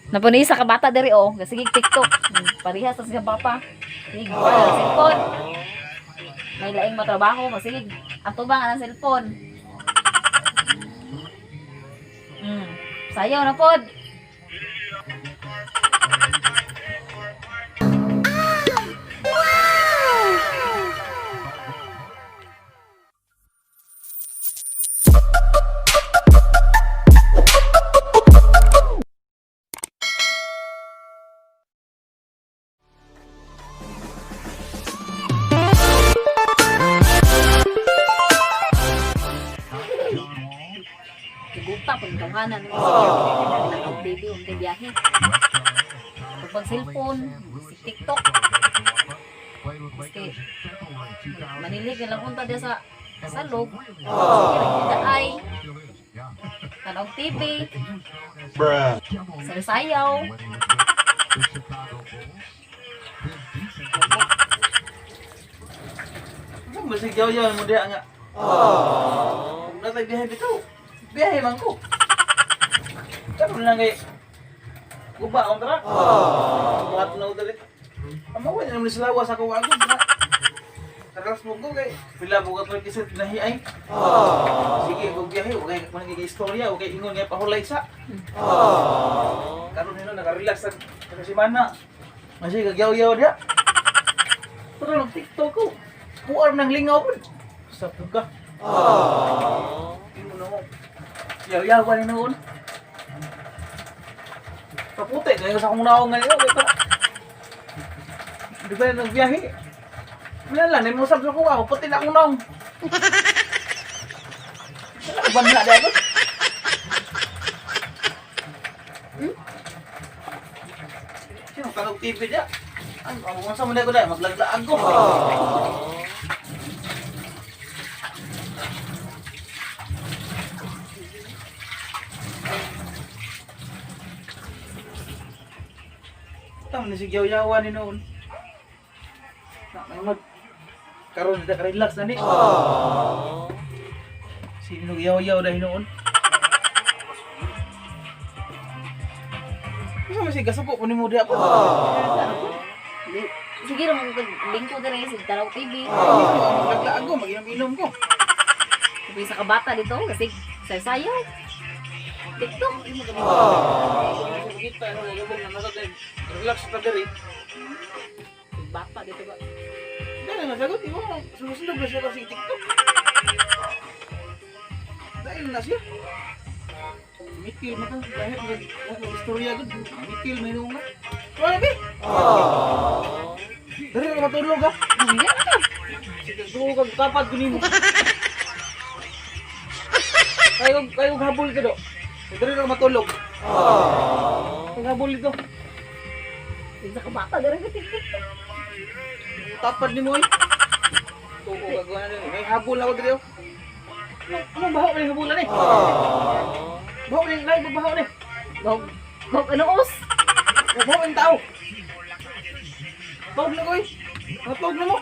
Napuni sa kabata diri oh, sige TikTok. Parehas sa siya papa. Sige, oh, cellphone. May laing matrabaho, masigig. Ang tubang ang cellphone. Sayaw na pod. Kiguta pag tawhanan mo sa baby, unti biyahe. Pag cellphone, si TikTok. Maski manilig na lang punta diya sa salog. Daay. Tanaw TV. Bruh. Sayaw. Ano ba sigaw yaw mo diya nga? Oh. Natay biyahe bitaw. Biyahe man ko. Karon lang kay guba ang truck. Oh. Buhat na ko dali. Amo ko naman sa lawas ako ako. Karas mo ko kay pila bugat lang kisat nahi ay. Sige, kung biyahe, okay man kay istorya, okay ingon nga pahulay sa. Karon nila naka-relax sa kasimana. Masih kagyaw-yaw diya. Pero nag TikTok ko. Puar ng lingaw po. Sa puga. Imo na mo. Yaw-yaw ni noon. Kaputi, ngayon sa akong naong ngayon. Kaya pa. Di ba nagbiyahe? Wala lang, naimusab sa kuha. Puti na akong naong. Wala ka banla di ako. Hmm? Sino kanog TV niya? Ano, ang sa mo na ko dahil, maglaglaag ko. Tama na si Yaw-Yawa ni noon. Na, may mag... Karon na relax na ni. Sino yaw-yaw dahil noon? Masa masih gasuko ko ni mo diya po. Sige ra mo lingko diri sa Tanaw TV. Maglaglaag ko, mag-inom-inom ko. Sabi sa kabata dito kasi sayaw. TikTok. Kita ano gagawin na nasa relax ta diri. Bata dito ba? Dahil na sagot imo sumusunod na siya kasi TikTok. Dahil na siya. Mikil man ka, dahil mag istorya gud. Mikil may nung nga. Wala bi. Dali ka matulog ha. Sige na ka. Sige, tuo kag tapad ko nimo. Kayo kayo habol ka do. Dali ka matulog. Kag habol dito. Sa kabata diri ka TikTok. Tapad nimo oy. Tuo kag ano ni. May habol ako diri. Oh. Ano baho ni habulan ni? Baho ni lahi baho ni. Bog bog ano os? Baho ang tao. Tawag na ko eh. Matawag na mo.